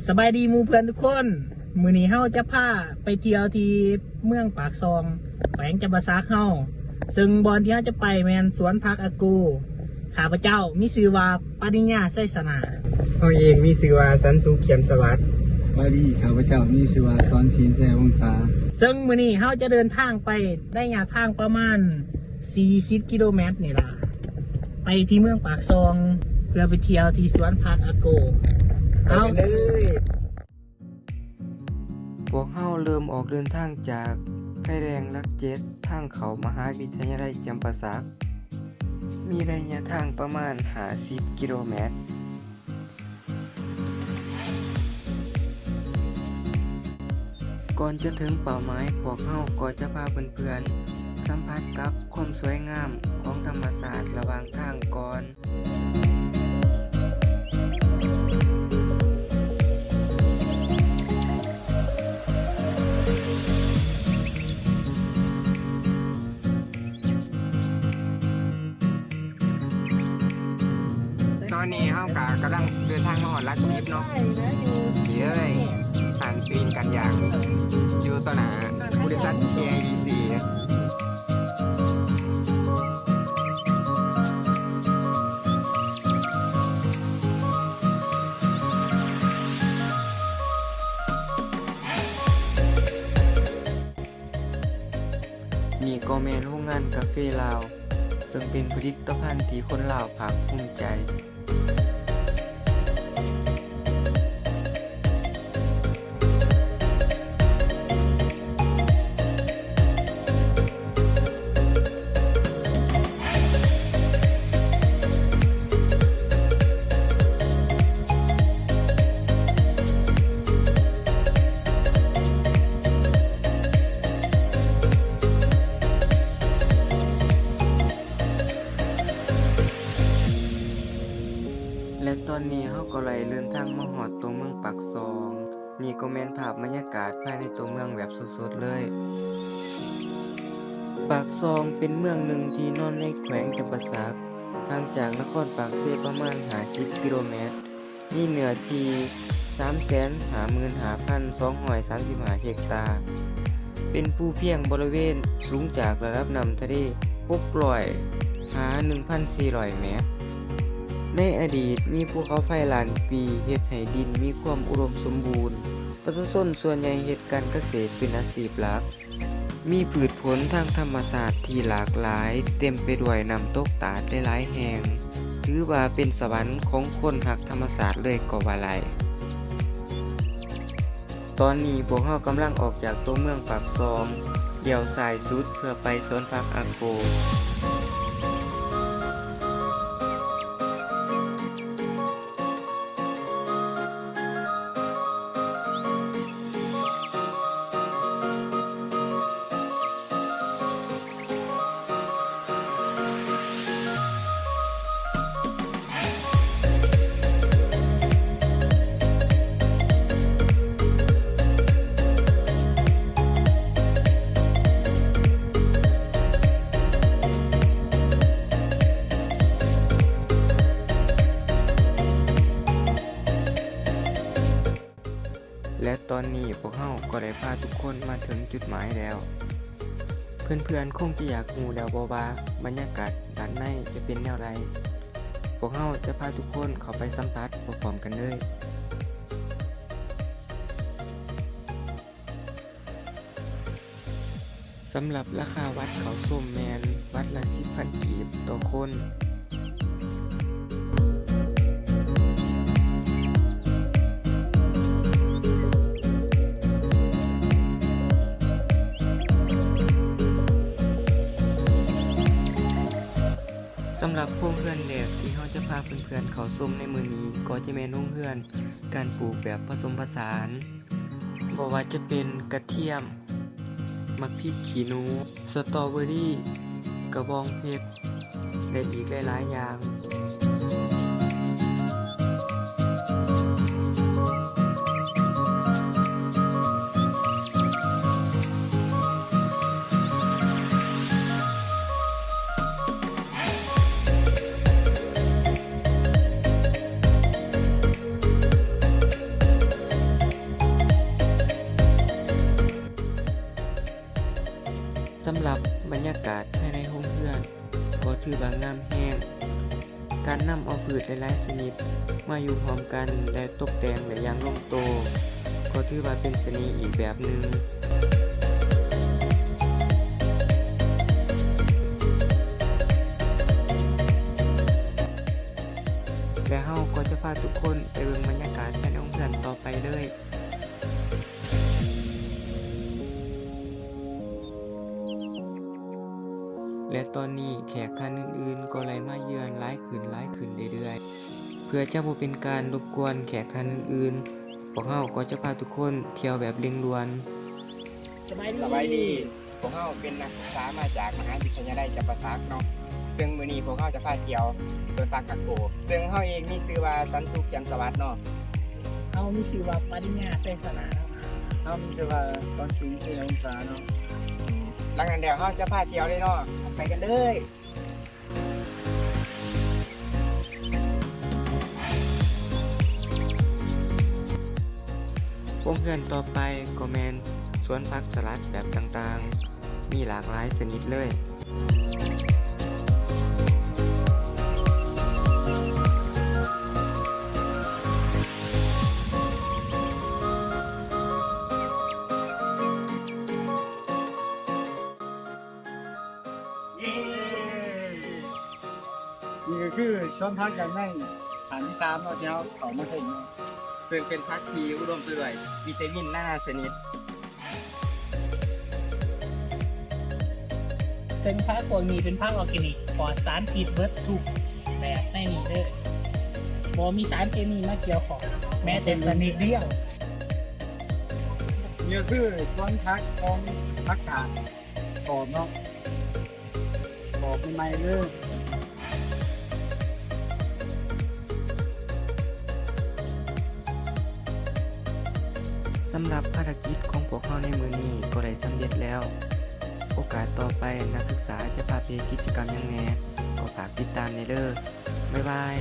ສະບາຍດີໝູ່ເພື່ອນທຸກຄົນ, ມື້ນີ້ເຮົາຈະພາໄປທ່ຽວທີ່ເມືອງປາກຊ່ອງ ແຂວງຈຳປາສັກເຮົາ, ເຊິ່ງບ່ອນທີ່ເຮົາຈະໄປແມ່ນສວນຜັກອາໂກ. ຂ້າພະເຈົ້າມີຊື່ວ່າ ປະລິນຍາ ໄຊຊະນາ. ເຮົາເອງມີຊື່ວ່າ ສັນສຸກ ຂຽນສະຫວັດ. ສະບາຍດີ, ຂ້າພະເຈົ້າມີຊື່ວ່າ ສອນສິນ ໄຊວົງສາ. ເຊິ່ງມື້ນີ້ເຮົາຈະເດີນທາງໄປໄລຍະທາງປະມານສີ່ສິບກິໂລແມັດນີ້ລະ ໄປທີ່ເມືອງປາກຊ່ອງ ເພື່ອໄປທ່ຽວທີ່ສວນຜັກອາໂກ. ເອົາ ໄປກັນເລີຍ. ພວກເຮົາເລີ່ມອອກເດີນທາງຈາກໄຟແດງຫຼັກເຈັດ ທາງເຂົ້າມະຫາວິທະຍາໄລຈຳປາສັກ, ມີໄລຍະທາງປະມານຫ້າສິບກິໂລແມັດ. ກ່ອນຈະເຖິງເປົ້າໝາຍ, ພວກເຮົາກໍຈະພາເພື່ອນໆສຳຜັດກັບຄວາມສວຍງາມຂອງທຳມະຊາດລະຫວ່າງທາງກ່ອນ. ຕອນນີ້ເຮົາກະກຳລັງເດີນທາງມາຮອດຫຼັກສິບເນາະ. ນີ້ເລີຍ ຮ້ານສະວິນກັນຢາງ ຢູ່ຕໍ່ໜ້າບໍລິສັດ ເອ ໄອ ດີ ຊີ. ນີ້ກໍແມ່ນໂຮງງານກາເຟລາວ, ເຊິ່ງເປັນຜະລິດຕະພັນທີ່ຄົນລາວພາກພູມໃຈ. ແລະ ຕອນນີ້ເຮົາກໍໄດ້ເດີນທາງມາຮອດຕົວເມືອງປາກຊ່ອງ. ນີ້ກໍແມ່ນພາບບັນຍາກາດພາຍໃນຕົວເມືອງແບບສົດໆເລີຍ. ປາກຊ່ອງເປັນເມືອງໜຶ່ງທີ່ນອນໃນແຂວງຈຳປາສັກ, ຫ່າງຈາກນະຄອນປາກເຊປະມານຫ້າສິບກິໂລແມັດ, ມີເນື້ອທີ່ສາມແສນຫ້າໝື່ນຫ້າພັນສອງຮ້ອຍສາມສິບຫ້າເຮັກຕາ, ເປັນພູພຽງບໍລິເວນສູງຈາກລະດັບນ້ຳທະເລຫົກຮ້ອຍຫາໜຶ່ງພັນສີ່ຮ້ອຍແມັດ. ໃນອະດີດມີພູເຂົາໄຟລ້ານປີເຮັດໃຫ້ດິນມີຄວາມອຸດົມສົມບູນ, ປະຊາຊົນສ່ວນໃຫຍ່ເຮັດການກະເສດເປັນອາຊີບຫຼັກ. ມີພືດຜົນທາງທຳມະຊາດທີ່ຫຼາກຫຼາຍ, ເຕັມໄປດ້ວຍນ້ຳຕົກຕາດຫຼາຍໆແຫ່ງ, ຖືວ່າເປັນສະຫວັນຂອງຄົນຮັກທຳມະຊາດເລີຍກໍວ່າໄດ້. ຕອນນີ້ພວກເຮົາກຳລັງອອກຈາກຕົວເມືອງປາກຊ່ອງ, ລ້ຽວຊ້າຍສຸດເພື່ອໄປສວນຜັກອາໂກ. ແລະ ຕອນນີ້ພວກເຮົາກໍໄດ້ພາທຸກຄົນມາເຖິງຈຸດໝາຍແລ້ວ. ເພື່ອນໆຄົງຈະຢາກຮູ້ແລ້ວບໍ່ວ່າບັນຍາກາດດ້ານໃນຈະເປັນແນວໃດ? ພວກເຮົາຈະພາທຸກຄົນເຂົ້າໄປສຳຜັດພ້ອມໆກັນເລີຍ. ສຳລັບລາຄາບັດເຂົ້າຊົມແມ່ນບັດລະສິບພັນກີບຕໍ່ຄົນ. ສຳລັບໂຮງເຮືອນແລກທີ່ເຮົາຈະພາເພື່ອນໆເຂົ້າຊົມໃນມື້ນີ້ ກໍຈະແມ່ນໂຮງເຮືອນການປູກແບບປະສົມປະສານ. ບໍ່ວ່າຈະເປັນກະທຽມ, ໝາກພິກຂີ້ໜູ, ສະຕໍເບີຣີ, ກະບອງເພັດ ແລະ ອີກຫຼາຍໆຢ່າງ. ເ ງາມແຮງ. ການນຳເອົາພືດຫຼາຍໆຊະນິດມາຢູ່ຮ່ວມກັນ ແລະ ຕົກແຕ່ງໄດ້ຢ່າງລົງໂຕ ກໍຖືວ່າເປັນສະເໜ່ອີກແບບໜຶ່ງ. ແລະ ເຮົາກໍຈະພາທຸກຄົນໄປເບິ່ງບັນຍາກາດພາຍໃນໂຮງເຮືອນຕໍ່ໄປເລີຍ. ແລະ ຕອນນີ້ແຂກທ່ານອື່ນໆກໍໄດ້ມາເຢືອນຫຼາຍຂຶ້ນ, ຫຼາຍຂຶ້ນເລື້ອຍໆ. ເພື່ອຈະບໍ່ເປັນການລົບກວນແຂກທ່ານອື່ນໆ, ພວກເຮົາກໍຈະພາທຸກຄົນທ່ຽວແບບເລັ່ງດ່ວນ. ສະບາຍດີ. ສະບາຍດີ. ພວກເຮົາເປັນນັກສຶກສາມາຈາກມະຫາວິທະຍາໄລຈຳປາສັກເນາະ, ເຊິ່ງມື້ນີ້ພວກເຮົາຈະພາທ່ຽວສວນຜັກກະໂກ, ເຊິ່ງເຮົາເອງມີຊື່ວ່າ ສັນສຸກ ແຈ່ມສະຫວັດເນາະ. ເຮົາມີຊື່ວ່າ ປະລິນຍາ ໄຊຊະນະເນາະ. ເຮົາມີຊື່ວ່າ ສອນສິງ ໄຊວົງສາເນາະ. ຫຼັງນັ້ນແລ້ວເຮົາຈະພາທ່ຽວເລີຍເນາະ. ໄປກັນເລີຍ. ໂຮງເຮືອນຕໍ່ໄປກໍແມ່ນສວນຜັກສະຫຼັດແບບຕ່າງໆ, ມີຫຼາກຫຼາຍຊະນິດເລີຍ. ນີ້ກໍຄືສວນຜັກດ້ານໃນ ຖາດທີສາມເນາະ ທີ່ເຮົາເຂົ້າມາເຖິງເນາະ, ເຊິ່ງເປັນຜັກທີ່ອຸດົມໄປດ້ວຍວິຕາມິນນານາຊະນິດ. ເຊິ່ງຜັກພວກນີ້ເປັນຜັກອອແກນິກ ປອດສານພິດເບິດທຸກແບບໃນນີ້ເດີ, ບໍ່ມີສານເຄມີມາກ່ຽວຂ້ອງແມ້ແຕ່ຊະນິດດຽວ. ນີ້ກໍຄືສວນຜັກຂອງຜັກກາດ ກອບເນາະ, ກອບໃໝ່ໆເລີຍ. ສຳລັບພາລະກິດຂອງພວກເຮົາໃນມື້ນີ້ກໍໄດ້ສຳເລັດແລ້ວ. ໂອກາດຕໍ່ໄປນັກສຶກສາຈະພາໄປເຮັດກິດຈະກຳຫຍັງແດ່ ກໍຝາກຕິດຕາມແດ່ເດີ. ບາຍບາຍ.